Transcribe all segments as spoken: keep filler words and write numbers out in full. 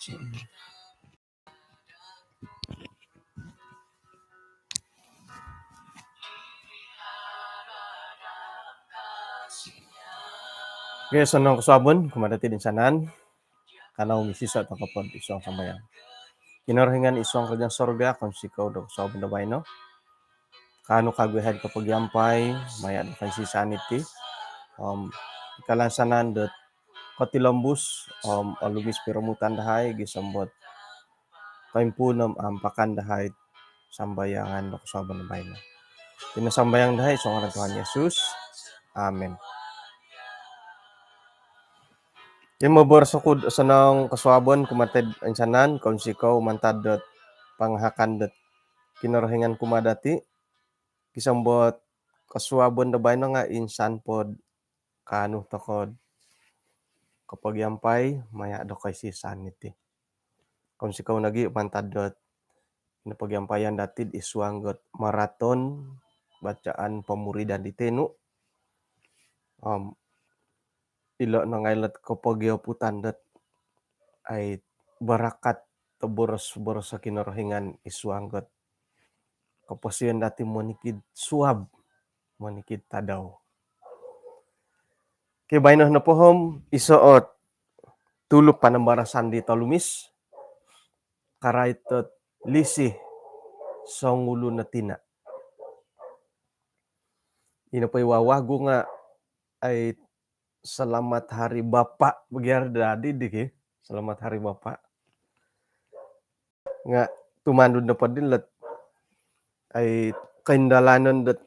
Okey, osonong kosuabon kumaa dati toinsanan. Kanou misiso' toko po id suang sambayang. Kinorohingan id suang kerajaan sorga, kounsikou do kosuabon do baino. Kaanu kagu yahai kopogiampai maya' do koisisaan iti om i kalansanan dot kotilombus om olumis piromutan dahai gisom dot koimpuun om ampakan dahai sambayangan do kosuabon do baino. Iti no sambayang dahai id suang ngaran Tuhan Yesus. Amin. Iti moboros oku'd osonong kosuabon kumaa dati toinsanan, kounsikou mantad dot pangahakan dot Kinorohingan kumaa dati gisom dot kosuabon do baino nga' insan pod kaanu toko'd kopogiampai maya' do koisisaan iti. Kounsikou nogi' mantad dot nopogiampayan dati'd id suang dot maraton bacaan pemuridan di tinu. Om ilo' no ngai' lot kopogioputan dot ai barakat do boros-boros Kinorohingan id suang dot koposion dati monikid suab, monikid tadau. Okey, baino nopo om iso ot tulu panambarasan di tolumis karait dot lisih songulun o tina'. Ino po i wawagu nga' ai Selamat Hari Bapa bagi ari dadi di ki. Selamat Hari Bapa. Nga' tumanud nopo dilo' ai koindalanon dot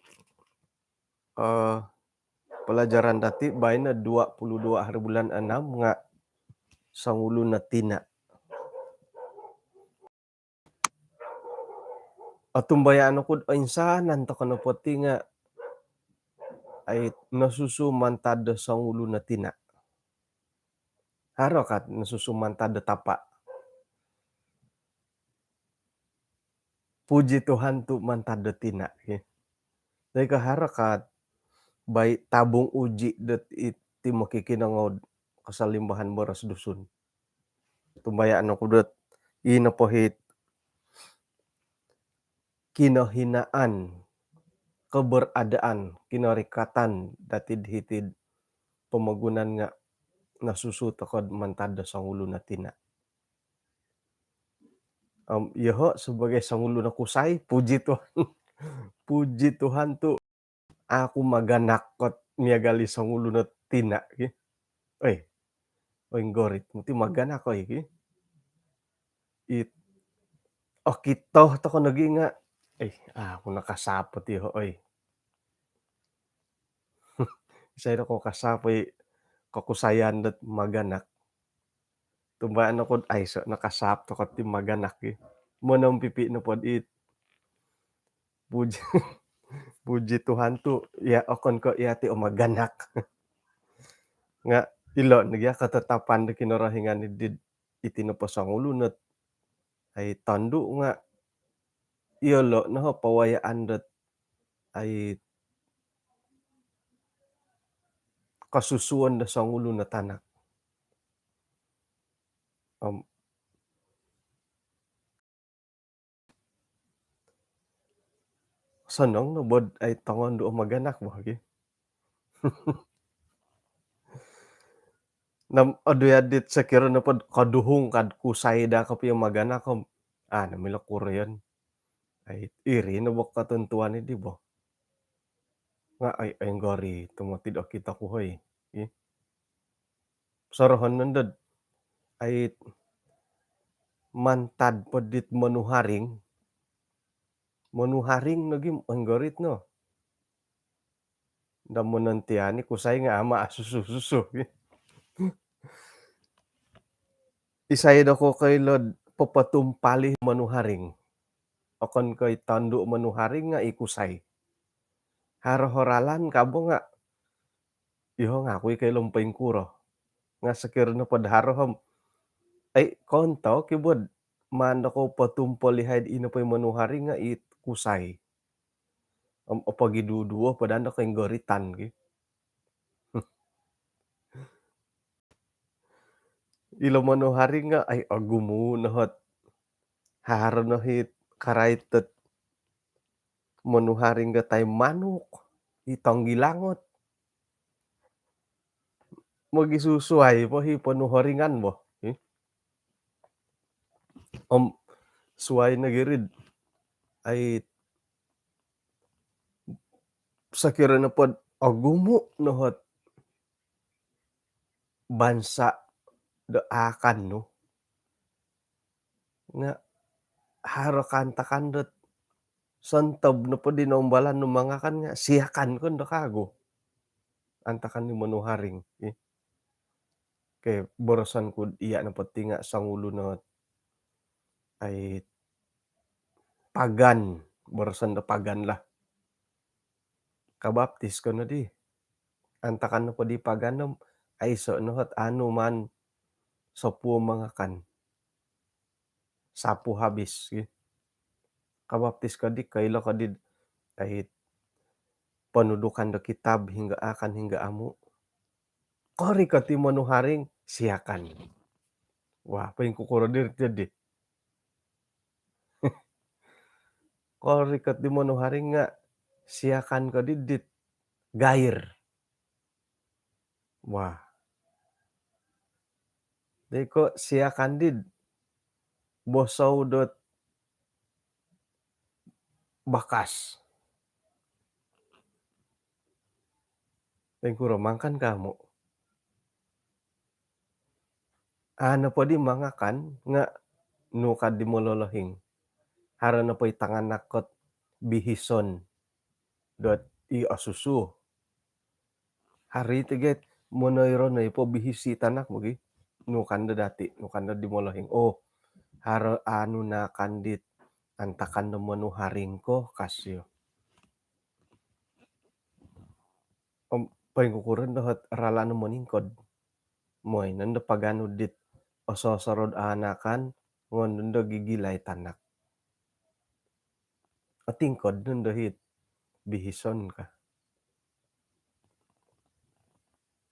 eh, pelajaran dati baino dua puluh dua hari bulan enam nga' songulun o tina'. Otumbayaan oku'd oinsanan toko nopo ti nga' ai nosusu mantad do songulun o tina'. Haro kat nosusu mantad do tapa'. Puji Tuhan tu' mantad do tina' ki. Dai ka haro kat bai tabung uji dot iti mokikinongou'd kasalimbahan boros Dusun. Tumbayaan oku dot ino po it kinohinaan, keberadaan, kinorikatan dati'd hiti'd pomogunan nga' nosusu toko'd mantad do songulun o tina'. Om iyoho' sebagai songulun o kusai, puji Tuhan. Puji Tuhan tu' aku maganak kot miagal i songulun o tina' ki. Oi. Oi, nggorit moti maganak oi ki. It okito toko nogi nga'. Eh, aku nakasaap oti iyoho' oi. Isai do ko kasaap oi, kokusayan dot maganak. Tumbayaan oku'd aiso' nakasaap toko ti maganak ki. Monompipi' nopod it puji, puji Tuhan tu' iya, okon ko' iya ti o maganak. Nga' ilo' nogi iya katatapan do Kinorohingan di iti nopo songulun ot ai tondu' nga' iyolo' noho pawayaan dot ai kosusuon do songulun o tanak. Om sonong no bod ai tongondu' o maganak bo ki. Nam odu yadit sokiro nopod koduhung kad kusai daa kopio maganak om. Ah, namilo kuroyon. Ai, iri no bo kotontuan idi bo. Nga' ai, ai, ngori tumotid okito ku hoi. Ih. Sorohon nondod. Ai, mantad podit monuharing. Monuharing nogi, ai, ngorit no. Nda monontian i kusai nga' ama' asusu-susu. Isai do ko koilo'd popotumpalih monuharing. Okon ko' i tondu' monuharing nga' i kusai. Haro ho ralan kabo nga' iyoho' nga' aku i koilo poingkuro. Nga' sokiro nopod haro hom, ai, kontok i bod maan do ko potumpalihai'd ino po i monuharing nga' i kusai. Om opogiduduo po daa do koinggoritan ki. Ilo monuharing nga ai ogumu no hot. Haro no hit karait dot monuharing nga tai manuk, i tonggilangot. Mogisusuai po hi ponuharingan bo. Hi. Om suai nogi rid ai sokiro nopo dot ogumu no hot bansa do akan nu. Nga haro kaantakan dot sontob nopo di noumbalan nu mangakan nga siakan ko ndo kagu. Antakan di monuharing. Ih. Oke, boroson ku iya nopo ti nga songulun no ai pagan, boroson do pagan lah. Kabaptis ko no di. Antakan nopo di pagan no, aiso no hot anu maan sopuo mangakan. Sapu habis, gi. Kabaptis ko di, koilo ko di, ai ponudukan do kitab hinggo akan hinggo amu. Korikot i monuharing, siakan. Wah, poingkukuro diri jadi. Korikot di monuharing nga siakan ko di dit gair. Wah. Diko siakan di bosou dot bakas. Poingkuro mangakan ko amu. Aa nopo di mangakan nga nu ka di mololohing. Haro nopo i tanganak kot bihison dot i osusu. Haro i tiget monoiro no i po bihisi tanak mogi. Nu ka ndo dati, nu ka ndo di molohing. Oh, haro anu nakan dit antakan do monuharing ko, ka sio. Om poingkukuro ndo hot ralan do moningkod. Moi nondo paganu dit oso-osorod anakan, ngon nondo gigilai tanak. Otingkod nondo hit bihison ka.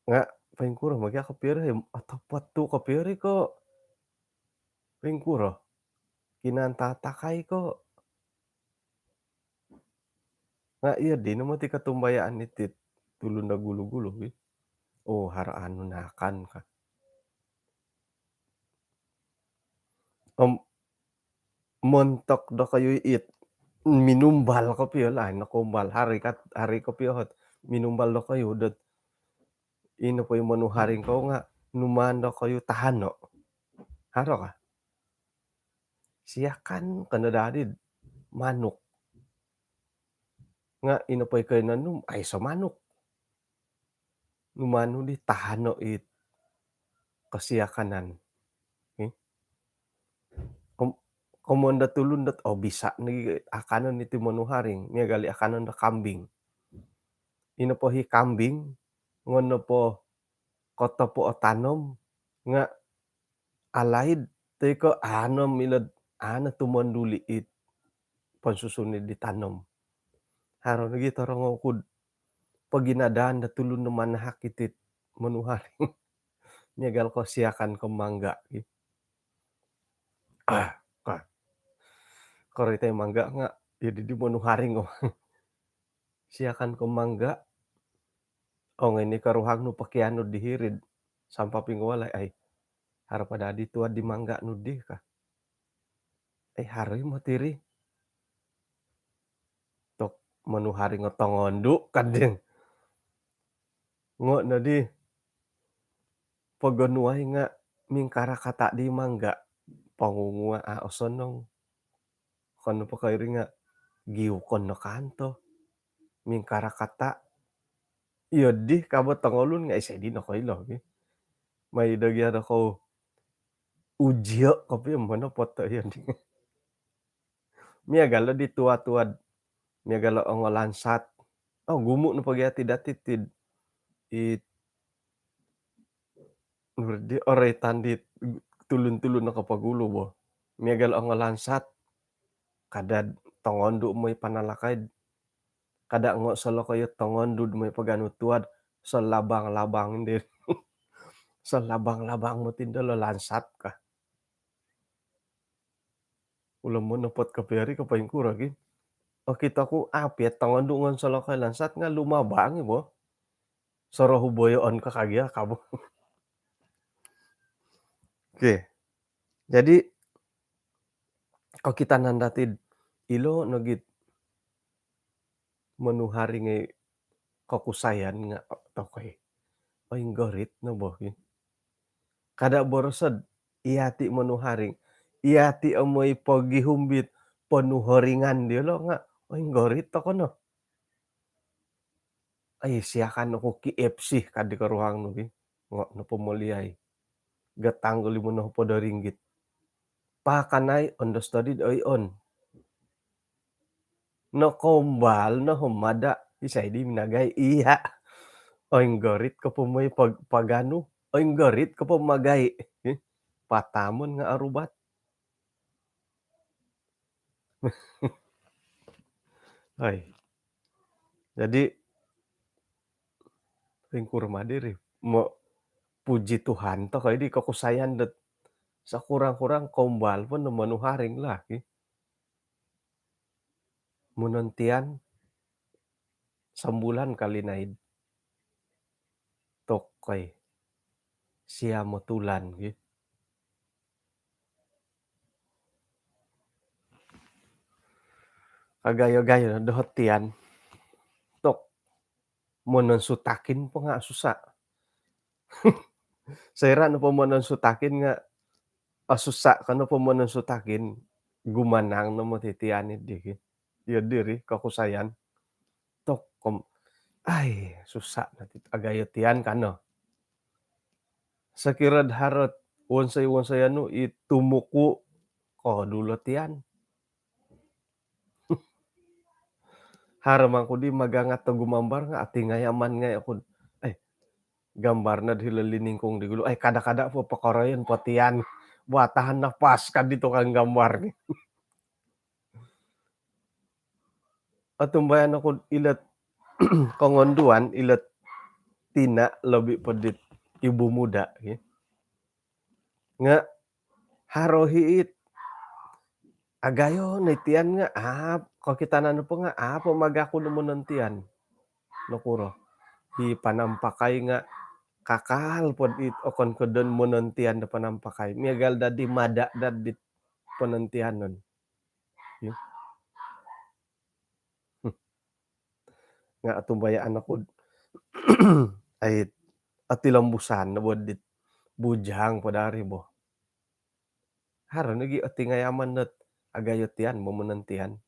Nga poingkuro mogi ako piro, otopot tu ko piro ko. Poingkuro. Kinaan tatakai ko. Nga iyo di no moti kotumbayaan iti tulun do gulu-gulu, wi. Oh, haro anu nakan ka. Om montok dokoyu it minumbal kopio lah, nakaumbal hari kat, hari kopio hot minumbal dokoyu dot ino po i monuharing ko nga numaan dokoyu tahano. Haro ka? Siakan ko no dadi manuk. Nga ino po i koinan nu aiso manuk. Numaan nu di tahano it kosiakanan. Ih. Kom-, komon do tulun dot, oh, bisa nogi akanon iti monuharing, miagal i akanon do kambing. Ino po hi kambing, ngon nopo kotopo o tanom, nga alaid toi ko ano milod, ano tumonduli it ponsusun di tanom. Haro nogi torongou kud poginadaan do tulun do manahak iti monuharing. Miagal ko siakan ko mangga. Ah, ka. Koritai mangga nga iyo di, di monuharing ko. Siakan ko mangga. Ong ini karuhang nu pakianu di hiri'd sampaping walai, ai. Haro po dadi tuad di mangga nu di ka. Eh, haro i moti ri. Tok monuharing o tongondu kading. Ngo no di pogonuai nga mingkarakata di mangga. Pongungua a osonong. Kono po koiri nga giukon no kanto. Mingkarakata. Iyo di kabo tongolun nga isai di nokoilo, ki. Mai do gia do kou ujio kopio mono poto iyo di. Miagal o di tua-tuad. Miagal o ongolansat. Oh, gumu no pogi ati dati tid. It Nur di orai tandit tulun-tulun nakapagulu bo. Miagal ongolansat. Kada tongondu moi panalakaid. Kada ngo solokoyo tongondu moi paganu tuad. Solabang-labang di. Salabang-labang moti ndo lo lansat ka. Ulun monopot kopio ri ko poingkuro gi. Okito ku apiat tongondu' ngon solokoi lansat nga' lumabang i' bo. Sorohu boyoon ka kagia ka bo. Okey. Jadi kokitanan dati'd ilo' nogi'd monuharing i' kokusayan nga' tokoi. Oinggorit no bo ki. Kada' boroso'd iyati' monuharing. Iyati' o moi pogihumbit ponuhoringan diyolo' nga' oinggorit toko no. Ai, siakan oku KFC kadi koruhang nu ki. Ngo' nopo moliai. Gatang ko limo nohopod do ringgit. Pakanai ondo studied oi on. Nokoumbal no humada' isai di minagai iya'. Oinggorit ko po moi pag-, paganu. Oinggorit ko po magai. Patamon nga' arubat. Hai. Jadi ingkur ma diri. Mo puji Tuhan tokoi di kokusayan dot sakurang-kurang koumbal pun monuharing lah ki. Monontian sambulan kali naid. Tokoi. Siam o tulan gi. Agayo-gayo no doho tian. Tok. Mononsutakin po nga' susa'. Soira' nopo mononsutakin nga' asusa' ka nopo mononsutakin, gumanang no moti tian iddi ki. Iyo diri kokusayan. Tok kom, ai, susa' no ti agayo tian kano. Sokiro'd haro't wonsoi-wonsoi anu i tumuku' ko dulo tian. Haro mangku di magangat do gumambar nga' atingayaman ngai' oku. Ai, gambar nod hilo liningkung di gulu. Ai, kada-kada po pokoroyon po tian. Buat tahan napas kadi tukang gambar. Otumbayaan oku ilo't kongonduan, ilo't tina' lobi po dit ibu muda ki. Nga' haro hi it agayo no i tian nga' aa, kokitanan nopo nga' aa po magaku do monontian. Nokuro? Hi panampakai nga' kakal pod it okon ko don monontian do panampakai. Miagal dadi mada' dad dit ponontianon. Nga' otumbayaan oku ai, otilombusan no bo dit bujang po dari bo. Haro nogi otingayaman dot agayo tian momonontian.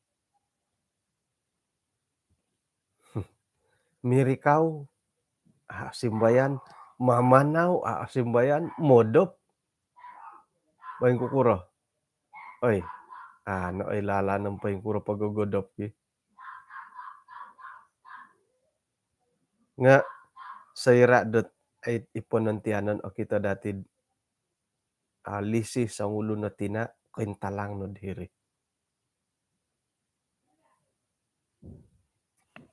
Mirikau, a' osimbayan, mamanau, a' osimbayan, modop. Poingkukuro? Oi, ano oi lalan om poingkuro pogogodop ki. Nga' soira' dot ai i ponontianon okito dati'd a' lisi songulun o tina' kointalang nod hiri.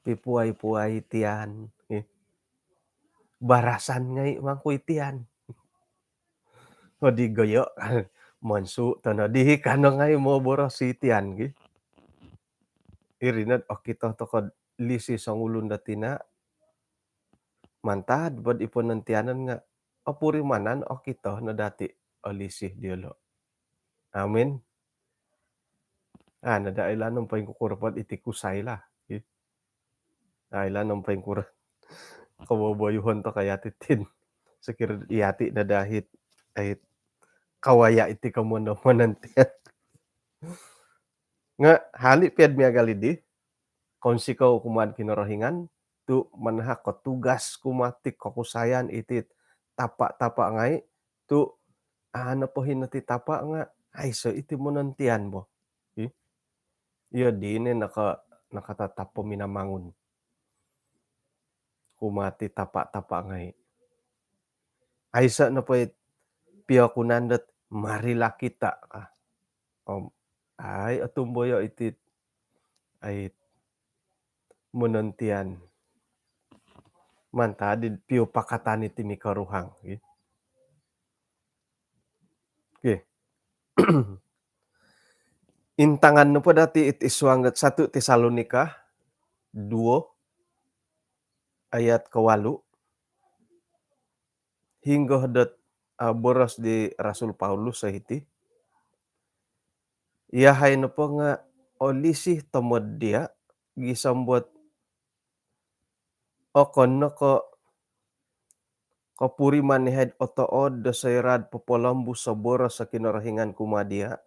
Pipuai-puai tian, eh. Barasan ngai' mangkui tian. Odi goyo', monsu' to nodi kano ngai' moboros i tian gi. Iri nod okito toko'd lisi songulun do tina', mantad pod i ponontianon nga' opurimanan okito no dati' o lisi diyolo'. Amin. A' no daa ilaan om poingkukuro pod iti kusai lah. A' ilaan om poingkuro. Koboboyuhon toko' iyati' tin. Sokiro iyati' no daa hit, ai, kawaya' iti komondo monontian. Nga' hali' pia'd miagal iddi, kounsikou kumaa'd Kinorohingan tu' manahak o tugas kumaa ti kokusayan iti tapa'-tapa' ngai', tu' a' nopo hino ti tapa' nga' aiso' iti monontian bo. Ih. Iyo dino naka-, nakatatap po Minamangun kumaa ti tapa'-tapa' ngai'. Aiso' nopo it piokunan dot marilah kita ka. Om ai otumboyo' iti, ai, monontian. Mantad di piupakatan iti mikoruhang, ih. Okey. Intangan nopo dati it id suang dot satu Tesalonika dua ayat kawalu. Hinggo dot, ah, boros di Rasul Paulus hiti. Iyahai nopo nga olisi tomod dia, gisom dot okon no ko kopuriman iyahai otood do soira do popolombus o boros o Kinorohingan kumaa dia,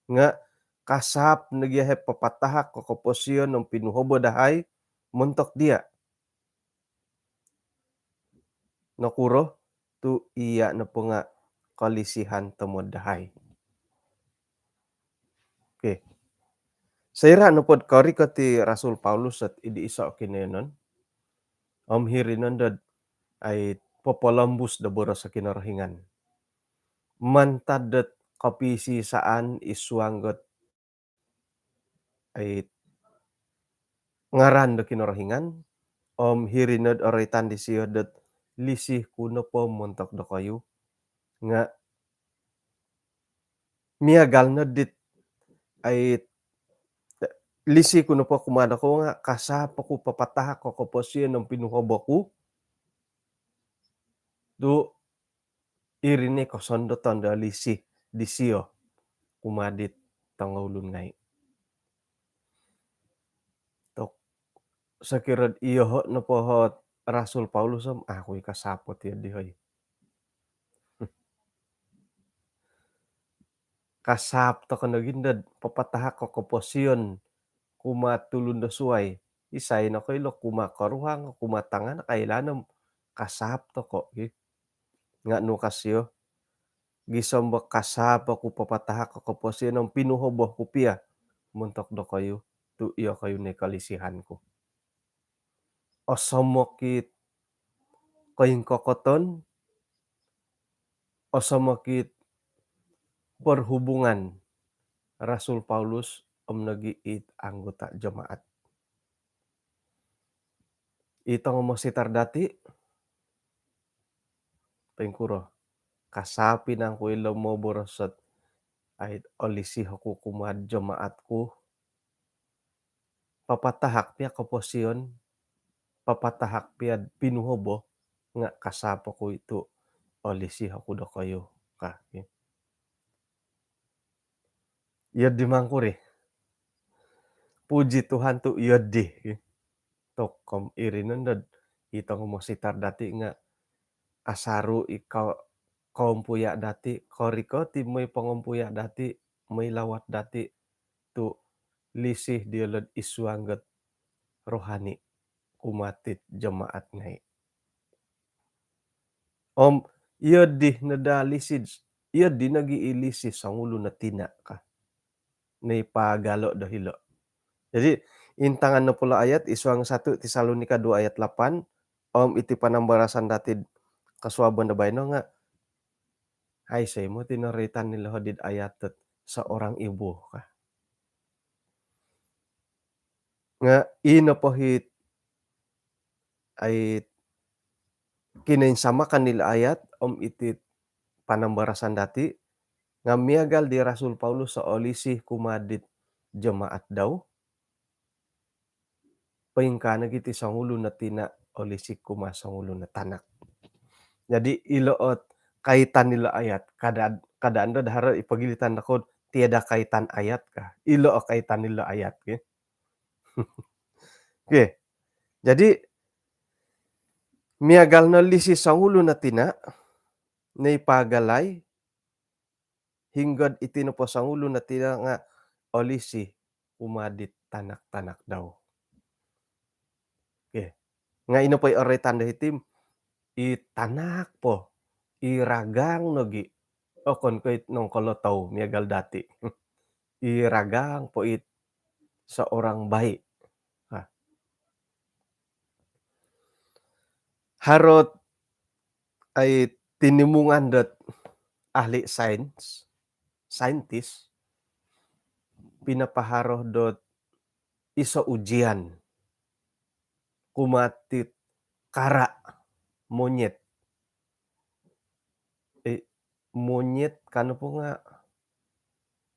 nga kasaap nogi iyahai papatahak o koposion om pinuhobo dahai montok dia. Nokuro? Tu iya nopo nga kolisihan tomod dahai. Okey. Soira nopo do korikot i Rasul Paulus dot id iso kinoyonon om hiri nondo dot ai popolombus do boros o Kinorohingan, mantad dot kopisisaan id suang dot ai ngaran do Kinorohingan, om hiri no dot oroitan disio dot lisi ku nopo montok dokoyu, nga miagal no dit ai lisi ku nopo kumaa dokoyu nga kasaap oku papatahak o koposion om pinuhobo ku, tu iri no i kosondoton do lisi disio kumaa dit tongoulun ngai. Tok, sokiro do iyoho nopo o Rasul Paulus om, ah, au ku i kasaap ot iyo di, hoi. Kasaap toko nogi nondo dot papatahak o koposion kumaa tulun do suai. Isai nokoilo, kumaa koruhang, kumaa tanganak, oilaan om kasaap toko, ki. Nga nu ka sio, gisom dot kasaap oku papatahak o koposion om pinuhobo ku pia montok dokoyu, tu iyokoyu no i kolisihan ku. Osomok it koingkokoton, osomok it perhubungan Rasul Paulus om nogi it anggota jemaat. I tongo mositar dati, poingkuro? Kasaap i nangku ilo moboros dot ai olisi oku kumaa jemaat ku, papatahak pia koposion, papatahak pia pinuhobo, nga kasaap oku i tu olisi oku dokoyu, ka. Iyo di mangkuri. Puji Tuhan tu iyo di. Tok, om iri nondo dot i tongo mositar dati nga asaru i ko-, koompuya dati, korikot i moi pongompuya dati, moi lawat dati, tu lisi diolo id suang dot rohani kumaa dit jemaat ngai. Om iyo di no daa lisi, iyo di nogi i lisi songulun o tina, ka. Ni pagalo do hilo. Jadi, intangan nopo ilo ayat id suang satu Tesalonika dua ayat lapan, om iti panambarasan dati kosuabon do baino nga, aiso i moti noroitan ilo hodi dot ayat dot seorang ibu, ka. Nga i nopo it ai kinoinsamakan ilo ayat om iti panambarasan dati, nga miagal di Rasul Paulus o olisi kumaa dit jemaat dau, poingkaa nogi iti songulun o tina olisi kumaa songulun o tanak. Jadi ilo ot kaitan ilo ayat, kada, kada nondo dot haro i pogilitan dokoyu tiada kaitan ayat, ka. Ilo o kaitan ilo ayat, ki. Okey. Jadi miagal no olisi songulun o tina, ni pagalai, hinggo dot iti nopo songulun o tina nga olisi kumaa dit tanak-tanak dau. Okey. Nga i nopo i oroitan do hiti om, i tanak po, i ragang nogi, okon ko it nongkolotou miagal dati. I ragang po it seorang bayi. Ha. Haro ot ai tinimungan dot ahli sains, saintis, pinapaharo dot iso ujian kumaa dit kara monyet. Eh, monyet kan nopo nga'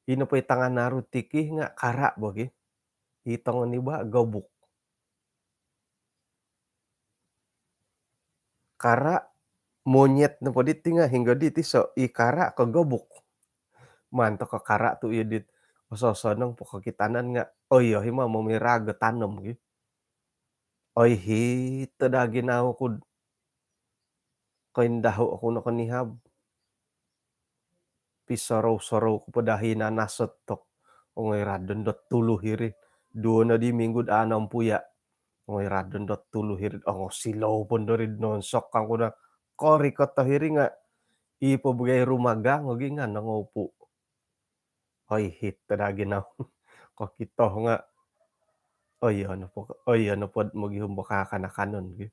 ino po i tanganaru tikih nga' kara' bo gi. I tongo ni ba gobuk. Kara', monyet nopo diti nga' hinggo diti so i kara' ko gobuk. Maan toko kara' tu' iyo dit ososonong po kokitanan nga' oi, iyo hima momirago tanom gi. Oi, hito daa ginawo ku. Koindahu oku no konihab. Pisorou-sorou ku po daa hinanas tok. Ongoi radon dot tulu hiri. Duo no di minggu daa nampuya. Ongoi radon dot tulu hiri. Ongoi silou pun dori nonsok kangku daa. Korikot to hiri nga' i po bugai rumagang ogi nga' nongoupu. Oi, hito daa ginawo. Kokito nga' oi, iyo nopo, oi, iyo nopo mogihum bo kakan-akanon gi.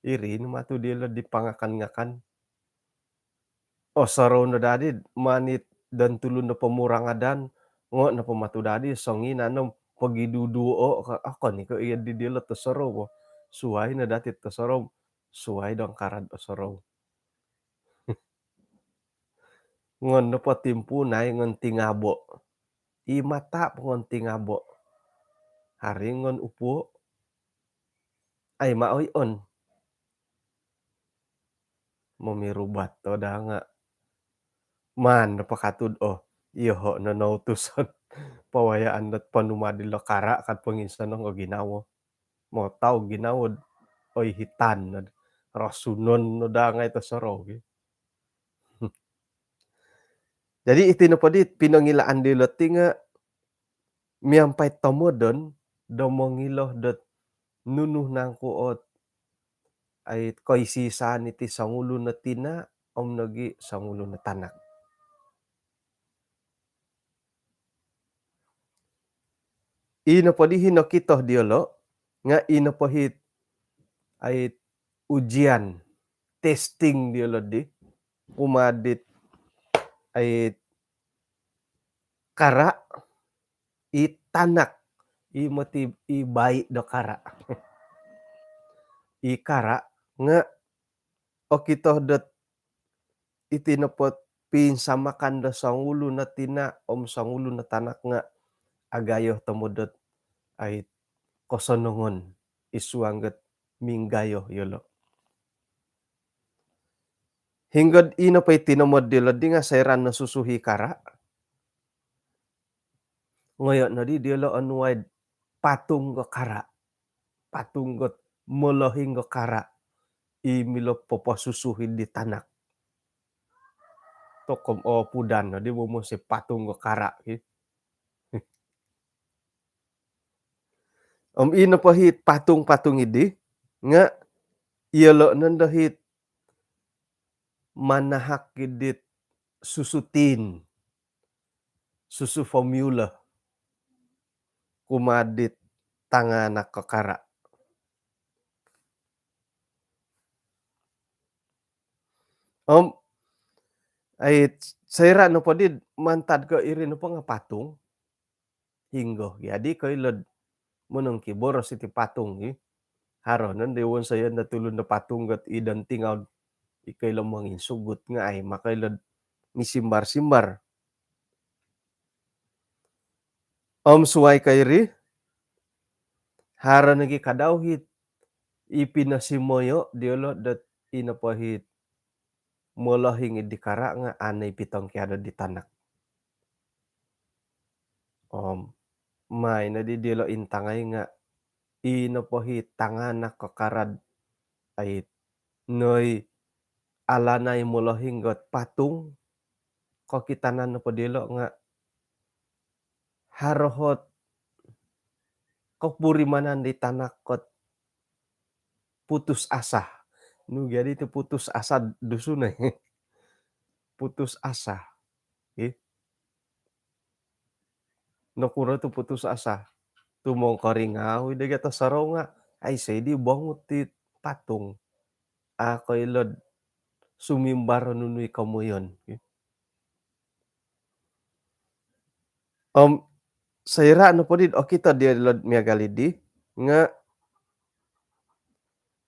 Iri no matu dilo di pangakan-ngakan. Osorou no dadi manit dan tulun do pomurangadan, ngo' nopo matu dadi songi nanom pogiduduo ka, akon iko iyo di dilo tosorou bo. Suai no dati tosorou, suai dong karad osorou. Ngon nopo timpu nai ngon tingabo. I mata po ngon tingabo. Hari ngon upuo. Ai ma oi on. Momirubat to daa nga'. Maan nopo katud o. Iyoho' no noutuson. Pawayaan dot ponuma dilo kara' kad ponginsono ngo ginawo. Mau tau ginawo oi hitan. Rasunon no daa ngai tosorou gi. Jadi iti nopo di pinongilaan dilo ti nga' miampai tomodon do mongilo dot nunu nangku ot ai koisi-isaan iti songulun o tina' om nogi songulun o tanak. Ino po di hino kito diolo' nga' ino po hit ai ujian, testing diolo' di kumaa dit ai kara', i tanak, i moti i bai do kara'. I kara' nga' okito dot iti nopo pinsamakan do songulun o tina' om songulun o tanak nga' agayo tomod dot ai kosonongon i suang dot minggayo iyolo'. Hinggod ino po i tinomod dilo di nga' soira' nosusu i kara'. Ngoyo' nodi diyolo' onuai'd patung do kara'. Patung dot molohing do kara'. I milo poposusu di tanak. Tokom opudan nodi momusi patung do kara' ki. Om ino po hit patung-patung idi nga' iyolo' nondo hit manahak idit susu tin. Susu formula kumaa dit tanganak ko kara'. Om ai soira' nopo di mantad ko iri nopo nga' patung. Hinggo gi adi koilo'd monongkiboros iti patung gi. Haro nondo wonsoyon do tulun do patung got i don tingau i koilo monginsugut nga' ai ma koilo'd misimbar-simbar. Om suai ko iri, haro nogi kadau hit i pinosimoyo' diyolo' dot ino po hit molohing di kara' nga' anoi pitongkiado di tanak. Om mai nodi diyolo' intangai nga' ino po hit tanganak ko kara'd ai noi alanai molohing got patung, kokitanan nopo diyolo' nga' haro hot kopurimanan di tanak kot putus asa. Nu jadi tu putus asa Dusun ai. Putus asa. Ih. Nokuro tu putus asa? Tu mongkoringau i dagi tosorou nga' aiso di bongut ti patung. A' koilo'd sumimbar nunu i komoyon. Om soira' nopo di okito diyolo'd miagal idi nga'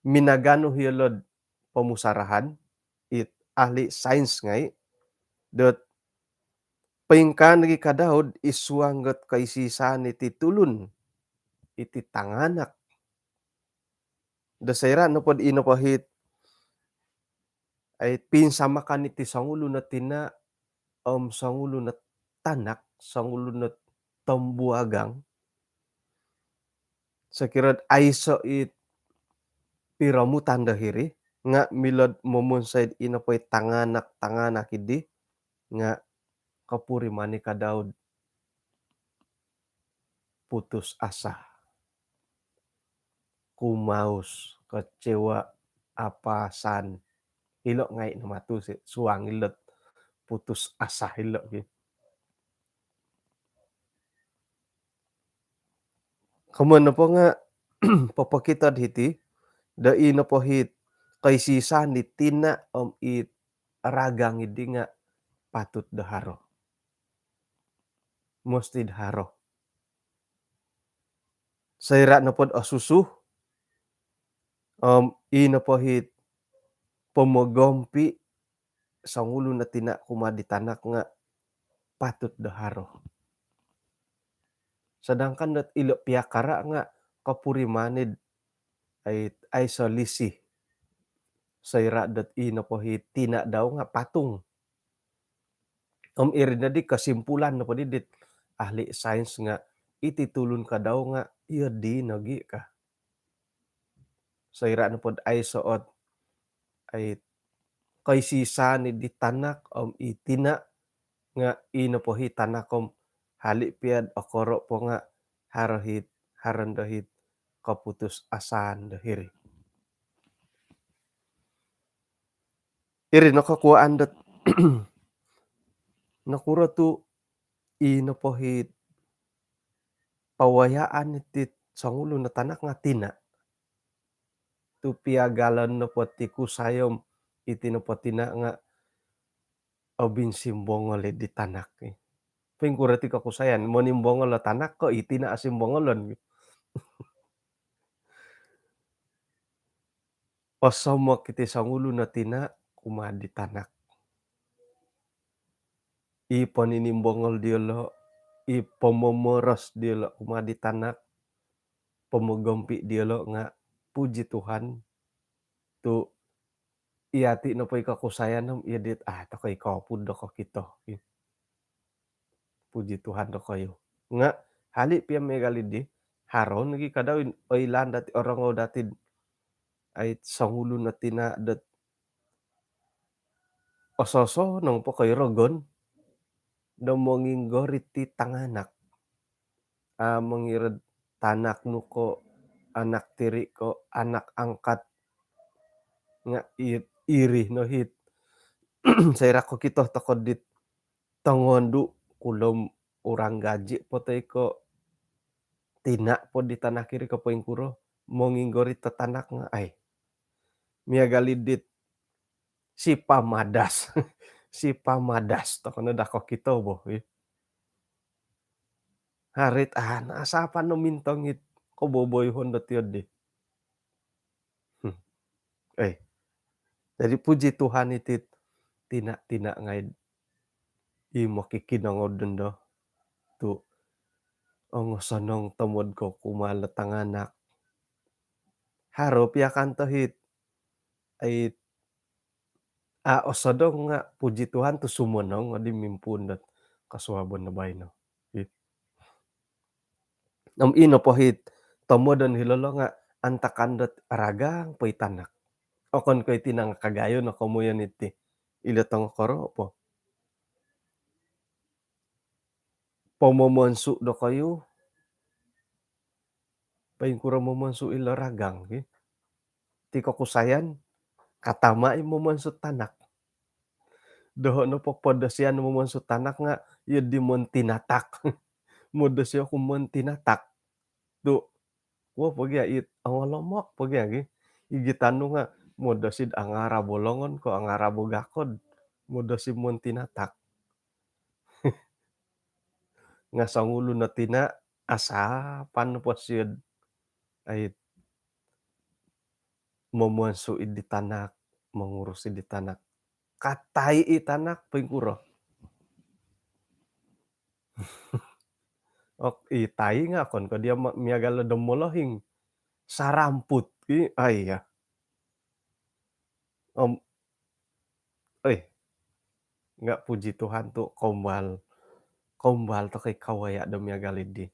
minaganu iyolo'd pomusarahan it ahli sains ngai' dot poingkaa nogi' ka Daud i suang dot koisisaan iti tulun, iti tanganak. Do soira' nopod ino po hit ai pinsamakan iti songulun o tina' om songulun o tanak, songulun o tombuagang, sokiro'd aiso' i piromutan do hiri nga' milo'd momonsoi'd ino po i tanganak-tanganak iddi nga' kopuriman i ka Daud putus asa, kumaus, kecewa, apasan. Ilo' ngai' no matu si suang ilo'd putus asa ilo' gi. Komoyon nopo nga' popokito'd hiti do i nopo hit koisisaan di tina' om i ragang iddi nga' patut do haro. Mosti'd haro. Soira' nopod osusu om i nopo hit pomogompi' songulun o tina' kumaa di tanak nga' patut do haro. Sedangkan dot ilo' piakara' nga' kopuriman i'd ai, aiso lisi. Soira' dot i nopo hi tina' dau nga' patung. Om iri noddi kosimpulan nopo di dit ahli sains nga' iti tulun ka dau nga' iyo di nogi' ka. Soira' nopod aiso ot ai koisisaan i di tanak om i tina' nga' i nopo hi tanak om hali' pia'd okoro' po nga' haro hit, haro ndo hit koputus asaan do hiri. Iri no kokuwaan dot nokuro tu' i nopo hit pawayaan iti songulun o tanak nga' tina'. Tu' piagalon nopo ti kusai om iti nopo tina' nga' obinsimbongol i di tanak. Poingkuro ti kokusayan, monimbongol o tanak ko' i tina' osimbongolon? Osomok iti songulun o tina' kumaa di tanak. I poninimbongol diyolo', i pomomoros diyolo' kumaa di tanak, pomogompi' diyolo' nga' puji Tuhan tu' iyati' nopo i kokusayan om iyo dit a' toko' i koopud do kokito. Puji Tuhan dokoyu. Nga' hali' piya miagal iddi, haro nogi' ka dau oilaan dati', orongou dati'd ai songulun o tina' dot ososonong po koi rogon do monginggorit i tanganak. A' mongiro'd tanak nu ko', anak tiri' ko', anak angkat. Nga' i-, iri no hit. Soira' kokito toko' dit tongondu' kulom urang gaji' po toi ko' tina' po di tanak iri ko' poingkuro, monginggorit o tanak nga' ai. Miagal i dit si pamadas. Si pamadas toko' no daa kokito bo. Harit an, asapan no mintong it koboboyuhon dot iyo di. Hmm. Eh. Jadi puji Tuhan iti tina'-tina' ngai'd i mokikinongou dondo tu' ongosonong tomod ko kumaa lo tanganak. Haro piya kanto hit ai a' osodong nga' puji Tuhan tu' sumonong oddi mimpuun dot kosuabon do baino. Om ino po hit tomodon hilo lo nga' antakan dot ragang po i tanak. Okon ko' iti nangakagayo no komoyon iti. Ilo tongokoro' po. Pomomonsu' dokoyu, poingkuro momonsu' ilo ragang ki. Ti kokusayan, katama' i momonsu' tanak. Doho' nopo podosian momonsu' tanak nga' iyo di montinatak. Modosi oku montinatak. Tu' kuo pogi a' it ongolomok pogi a' gi. Igitan nu nga' modosi'd angarabo longon ko' angarabo gakod. Modosi montinatak. Nga' songulun o tina' asapan nopo siyo'd ai momonsu' i di tanak, mongurus i di tanak. Katai i tanak, poingkuro? Ok, i tai nga okon ko dia ma-, miagal do molohing. Saramput ki, ai ya. Om, eh, nga puji Tuhan tu kombal, kombal tokou kawaya do miagal di.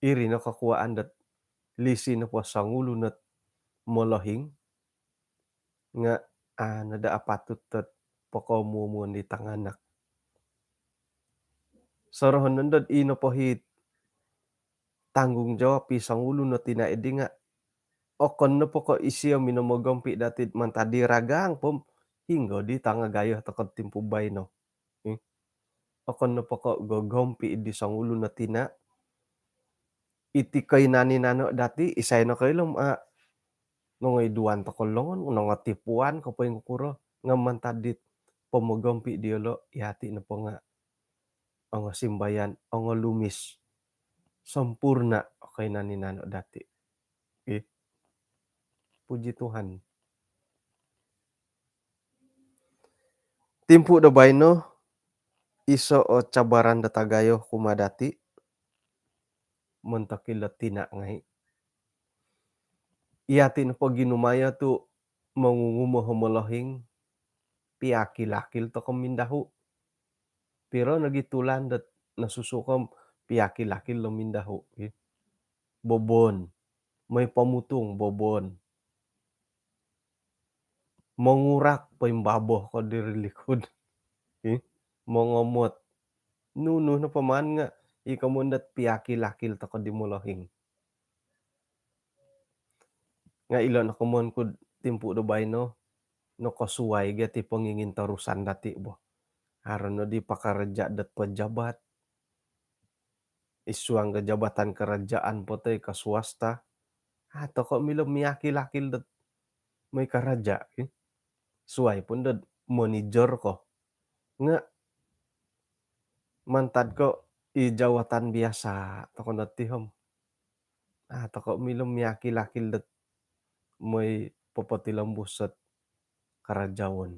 Iri no kokuaan dot lisi nopo songulun ot molohing, nga a no do apatut dot pokomumun di tanganak. Sorohon nondo dot i nopo hi tanggungjawab i songulun o tina di nga okon nopo ko isio minomogompi dati mantad di ragang po om hinggo di tangagayo tokou timpu baino. Hmm. Okon nopo ko gogompi di songulun o tina, iti koinan-inan dati, isai no koilo om a nongoiduan tokou longon, nongotipuan ko poingkuro, nga mantad dit pomogompi diolo, yati nopo nga ongosimbayan, ongolumis, sempurna koinan-inan dati. Ih. Puji Tuhan. Timpu do baino, iso o cabaran do tagayo kumaa dati, montok ilo tina ngai. Yati nopo ginumayo tu mongungumo o molohing, piakil-akil tokou mindahu. Piro nogi tulan dot nosusu ko om piakil-akil lo mindahu, eh. Bobon. Moi pomutung, bobon. Mongurak, poimbabo ko diri likud. Eh, mongomot. Nunu nopo maan nga i komoyon dot piakil-akil tokou di molohing. Nga ilo no komoyon ku timpu do baino, nokosuai gia ti pongingintorusan dati bo. Haro no di pakaraja dot pejabat, id suang ke jabatan kerajaan po toi ko swasta. A tokou milo miakil-akil dot moi karaja, eh. Suai pun dot manager ko. Nga mantad ko i jawatan biasa tokou no ti om. A tokou milo miakil-akil dot moi popotilombus dot karajaon.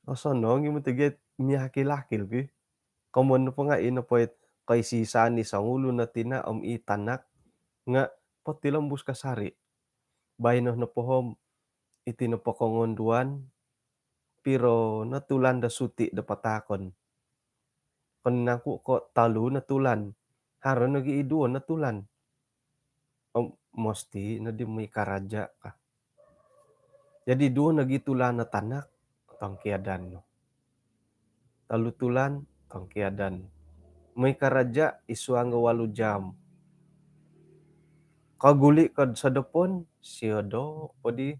Osonong i moti gia miakil-akil ki. Komoyon nopo nga i nopo it koisisaan i songulun o tina om i tanak nga potilombus kasari. Baino nopo om iti nopo kongonduan, piro no tulan do suti do pataakon? Konangku ko tolu no tulan, haro nogi i duo no tulan. Om mesti no di moi karaja ka. Jadi duo nogi tulan o tanak, tongkiadan no. Tolu tulan, tongkiadan. Moi karaja id suang do walu jam. Kaguli ko sodopon, siodop po di.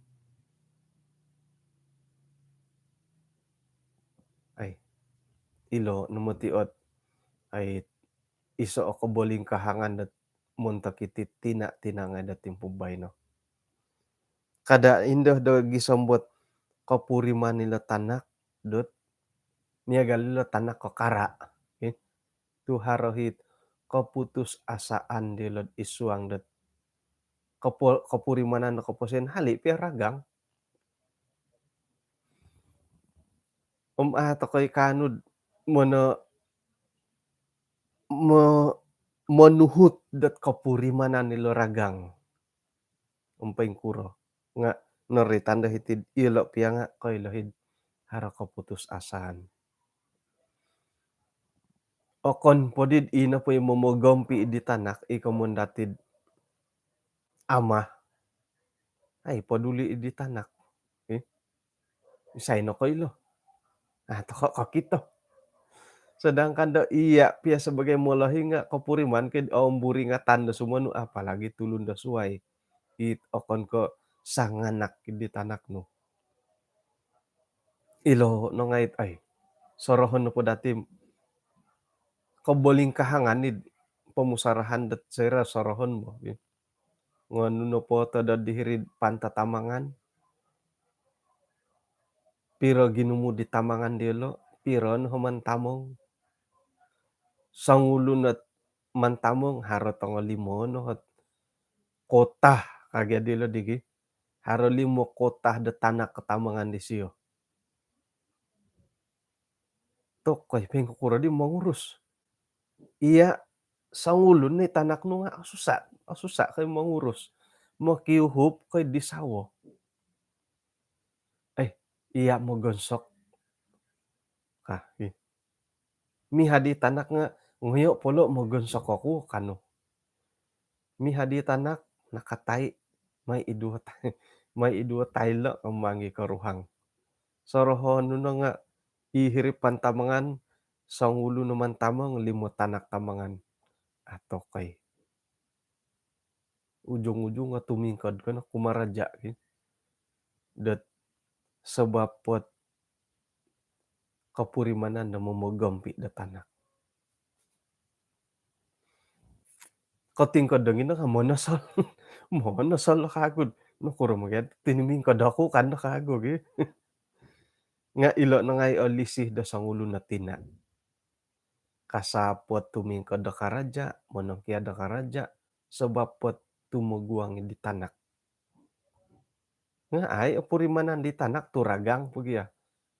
Ai, ilo no moti ot, ai, iso o kobolingkahangan dot montok iti tina-tina ngai dot timpu baino. Kada indo do gisom dot kopuriman ilo tanak dot miagal ilo tanak ko kara. Eh, tu haro it koputusasaan diolo id suang dot kopo-, kopurimanan do koposion hali pia ragang. Om a tokou i kaanu do mono-, mo-, monuhut dot kopurimanan ilo ragang. Om poingkuro. Nga noroitan do hiti ilo pia nga koilo it haro koputusasaan. Okon po di ino po i momogompi di tanak, i komoyon dati ama. Ai, peduli di tanak. Eh? Isai no koilo. A tokou kokito. Sedangkan do iya pia sebagai molohing nga kopuriman ko id omburingatan do sumonu, apalagi tulun do suai. It okon ko sanganak di tanak nu. Ilo no ngai it, ai. Sorohon nopo dati kobolingkahangan id pomusarahan dot soira sorohon bo. Ngonu nopo tadau di hiri Pantai Tamangan. Piro ginumu di tamangan diolo, piro no mantamong. Songulun ot mantamong, haro tongo limo no ot kota kagi dilo digi. Haro limo kota do tanak katamangan disio. Tokoi, poingkukuro di mongurus? Iya, songulun ni tanak nu nga osusa, osusa koi mongurus. Mokiuhup koi di sawo. Eh, iya mogonsok. Kah, ih. Mihadi tanak nga, ngoyo polo mogonsok oku kanu. Mihadi tanak, nakatai, mai iduo tai, mai iduo tailo om mangi koruhang. Sorohon nu no nga i hiripan tamangan, songulun no mantamong, limo tanak tamangan. Atokoi. Ujung-ujung nga tumingkod ko no kumaraja ki. Dot sabab pot kopurimanan do momogompi do tanak. Kotingkod dongin no ka monosol. Monosol kagu. Nokuro mogiad tinumingkod oku kan do kagu gi. Nga ilo no ngai o lisi do songulun no tina. Kasapot tumingkod do karaja, monongkiad do karaja, sabab pot tumoguang di tanak. Nga ai opurimanan di tanak turagang pogi ya.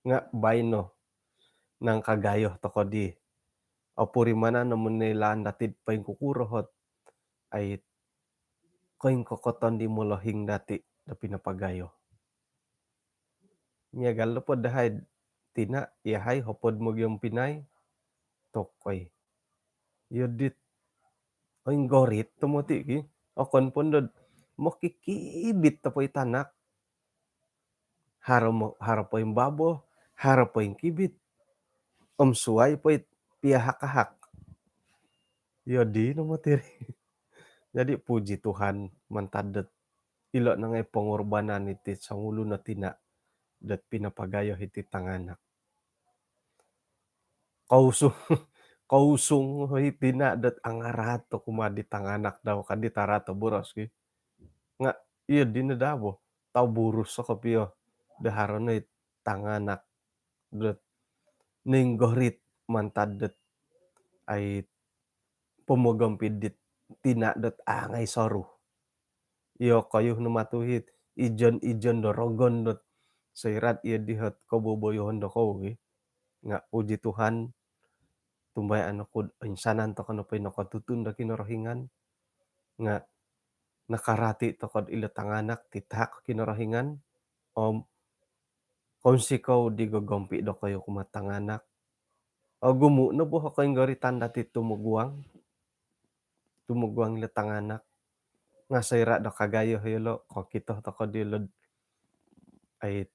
Nga baino nang kagayo toko di. Opurimanan no monilaan dati poingkukuro hot ai koingkokoton di molohing dati do pinapagayo. Miagal do pod dahai tina, iyahai hopod mogiom pinai, tokoi. Iyo dit oinggorit tomoti ki. Okon pondod mokikibit topoi tanak. Haro mo, haro poimbabo, haro poingkibit. Om suai poi piahak-ahak. Iyo di no moti ri. Jadi puji Tuhan mantad dot ilo nangai pengorbanan iti songulun no tina dot pinapagayo iti tanganak. Kousung, kousung iti tina dot angaraat to kumaa di tanganak dau kadi taraat to boros ki. Nga iyo di no dabo tau burus so kopio daharo no i tanganak dot ninggorit mantad dot ai pomogompi dit tina dot angai soru. Iyo koyu no matuhit ijon-ijon do rogon dot soirat iyo dihot koboboyohon do kou gi. Nga puji Tuhan, tumbayaan oku do insanan toko no poi nokotutun do Kinorohingan. Nga nakarati toko do ilo tanganak titahak Kinorohingan. Om kounsikou di gogompi dokoyu kumaa tanganak. Ogumu no bo koinggoritan dati tumoguang. Tumoguang ilo tanganak. Nga soira do kagayo iyolo kokito toko dilo ai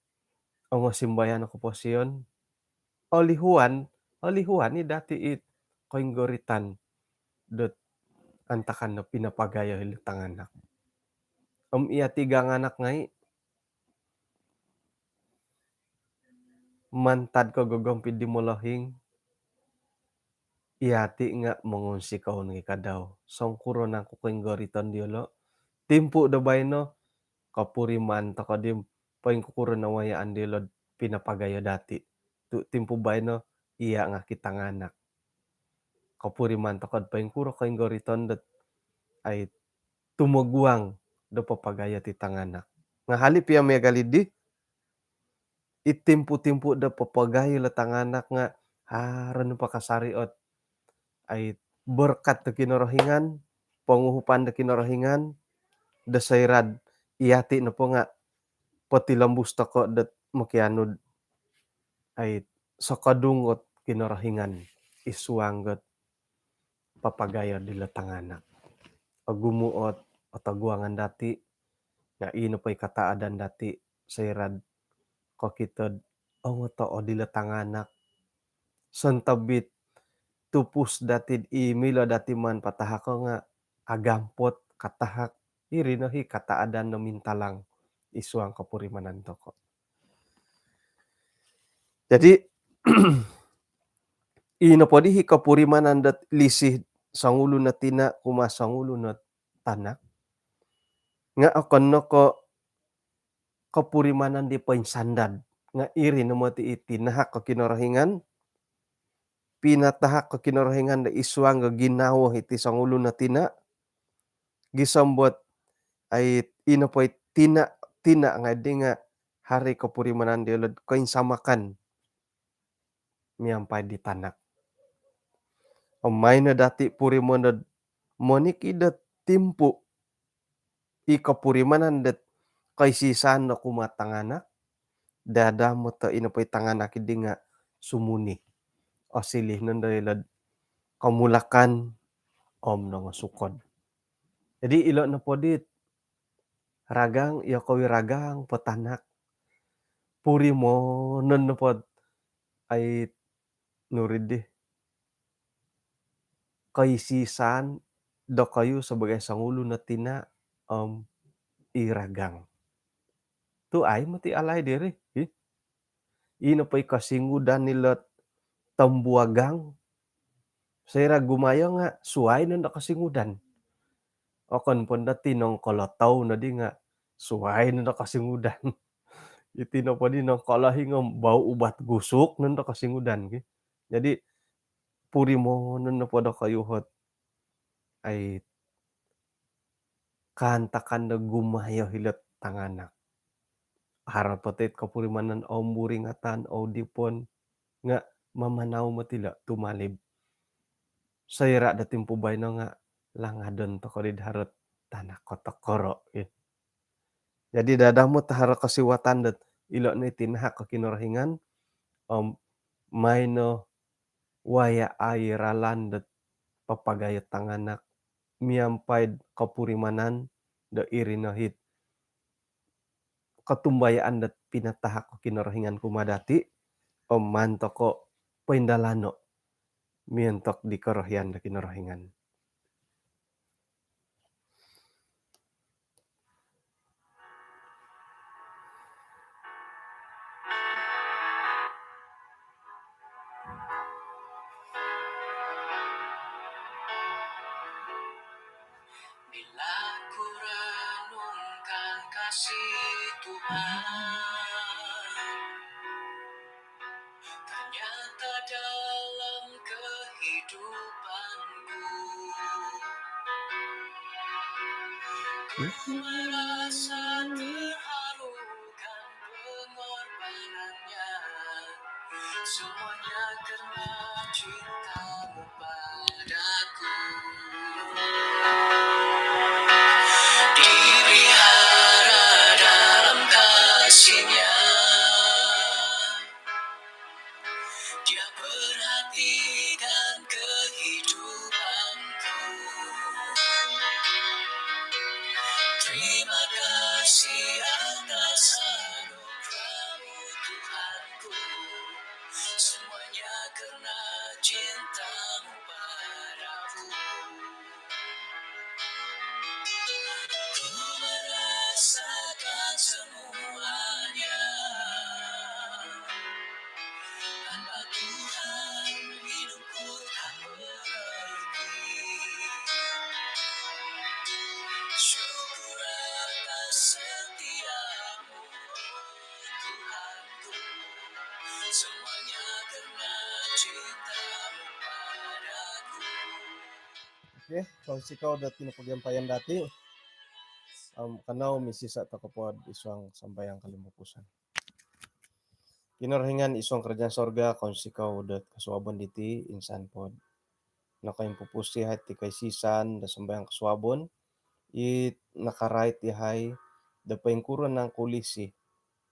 ongo simbayan koposion. Olihuan, olihuan i dati it koinggoritan dot antakan do pinapagayo ilo tanganak. Om iya tiga nganak ngai mantad ko gogompi di molohing, iyati nga mongunsikou ngi kadau. Songkuro nangku koinggoriton diolo. Timpu do baino, kopuriman toko di poingkukuro nawayaan diolo pinapagayo dati. Tu timpu baino, iya nga kitanganak. Kopuriman toko do poingkuro koinggoriton dot ai tumoguang do papagayo ti tanganak. Nga hali pia miagal idi, i timpu-timpu do papagayo lo tanganak nga haro no pakasari ot ai berkat do Kinorohingan, ponguhupan do Kinorohingan, do soira do iyati nopo nga potilombus toko dot mokianu do ai sokodung ot Kinorohingan i suang dot papagayo dilo tanganak. Ogumu ot otoguangan dati, nga ino poi kataadan dati soira do kokito do ongoto o dilo tanganak. Sontobit tupus dati i milo dati maan patahako nga agampot katahak. Iri no hi kataadan do mintalang i suang kopurimanan toko. Jadi ino podi hi kopurimanan dot lisi songulun no tina kumaa songulun no tanak. Nga okon no ko kopurimanan di poinsandad. Nga iri no moti i tinahak ko Kinorohingan, pinatahak ko Kinorohingan do i suang do ginawo iti songulun no tina, gisom dot ai, ino po i tina, tina ngai di nga haro i kopurimanan diolo do koinsamakan miampai di tanak. Om maai no dati purimanon do monikid do timpu i kopurimanan dot koisisan do kumaa tanganak, dadamot do ino po i tanganak di nga sumuni. Osiliu nondo ilo do komulakan om nongosukod. Jadi ilo nopo dit ragang, yokoyu ragang po tanak, purimanon nopo do ai, nuri di koisisan dokoyu sebagai songulun o tina om i ragang. Tu ai moti alaid diri, hi. Ino po i kosingudan ilo do tombuagang. Soira gumayo nga suai nondo kosingudan. Okon po do tinongkolotou nodi nga suai nondo kosingudan. Iti nopo di nongkolohi nga bau ubat gusuk nondo kosingudan, ki. Jadi purimanon nopo dokoyu ot ai, kaantakan do gumayo ilo do tanganak. Haro po it kopurimanan om buringatan, om dipon, nga mamanau moti ilo tumalib. Soira do timpu baino nga langadon toko di do haro tanak kotokoro, ki. Jadi dadamot do haro kosiwatan dot ilo no i tinahak o Kinorohingan om maai no wayai ralan dot papagayo tanganak miampai do kopurimanan do iri no it kotumbayaan dot pinatahak o Kinorohingan kumaa dati om maan toko poindalano miontok di korohian do Kinorohingan. Bila ku renungkan kasih Tuhan, ternyata dalam kehidupanku, ku merasa terharu kan pengorbanannya, semuanya karena cintamu padaku. Dipelihara dalam kasih-Nya. Dia perhatikan kehidupanku. Terima kasih atas anugerah-Mu, Tuhanku. Semuanya karena cinta-Mu padaku. Ku merasakan semuanya. Tanpa Tuhan, hidupku tak berarti. Syukur atas setia-Mu, Tuhanku. Semuanya karena cinta-Mu padaku. Okey, kounsikou dot kinopogiampayan dati. Om kanou misisa' toko po id suang sambayang kolimpupuson. Kinorohingan id suang kerajaan sorga, kounsikou dot kosuabon diti, insan po nokoimpupus iyahai ti koisisan do sambayang kosuabon, it nakarait iyahai do poingkuro nangku lisi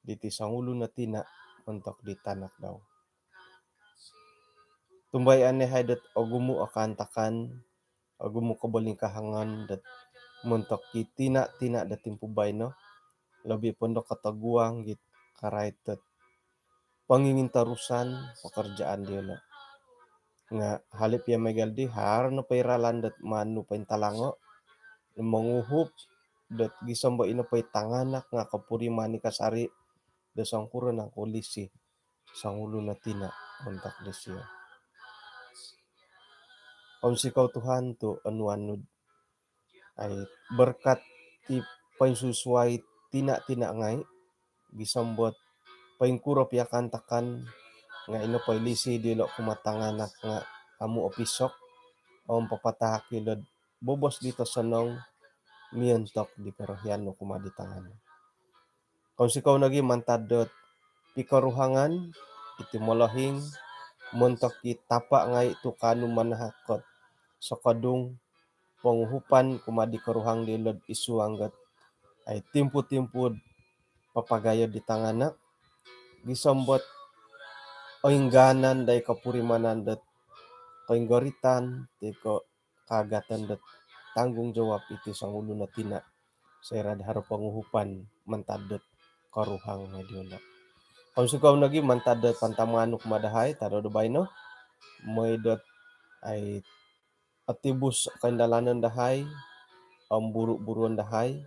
diti songulun o tina' montok di tanak dau. Tumbayaan iyahai dot ogumu' o kaantakan, ogumu' kobolingkahangan dot montok di tina'-tina' do timpu baino, lobi po do kotoguang it karait dot pongingintorusan pekerjaan diyolo'. Nga' hali' piya miagal di, haro nopo i ralan dot maan nu pointalango' monguhup dot gisom bo ino po i tanganak nga' kopuriman i kasari' do songkuro nangku lisi songulun o tina' montok disio. Kounsikou Tuhan tu' onuan nu'd ai, berkat ti poinsusuai tina'-tina' ngai', gisom dot poingkuro piya kaantakan nga' ino po i lisi diyolo' kumaa tanganak nga' amu' opisok om papatahak iyolo'd bobos di tosonong miontok di korohian nu kumaa di tanganak. Kounsikou nogi mantad dot pikoruhangan iti molohing montok i tapa' ngai' tu' kaanu manahak ot sokodung ponguhupan kumaa di koruhang dilo'd isuang dot ai timpu-timpu'd papagayo di tanganak gisom dot oinggaanan dai kopurimanan dot koinggoritan toi ko' kaagatan dot tanggungjawab iti songulun o tina' soira'd haro ponguhupan mantad dot koruhang ngai' diolo'. Kounsikou nogi mantad dot pantamaan nu kumaa dahai tadau do baino moi dot ai otibus koindalanon dahai om buru-buruon dahai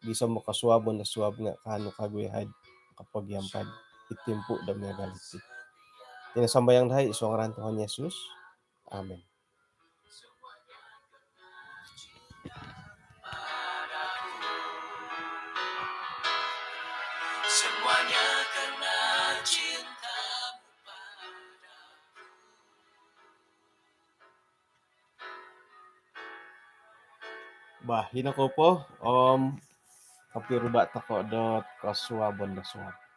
gisom do kosuabon do suab nga' kaanu kagu iyahai'd kopogiampai'd i timpu' do miagal iti. Iti no sambayang dahai isuang ngaran Tuhan Yesus. Amin. Bah, ino kou po om kopiruba' toko' dot kosuabon do suab.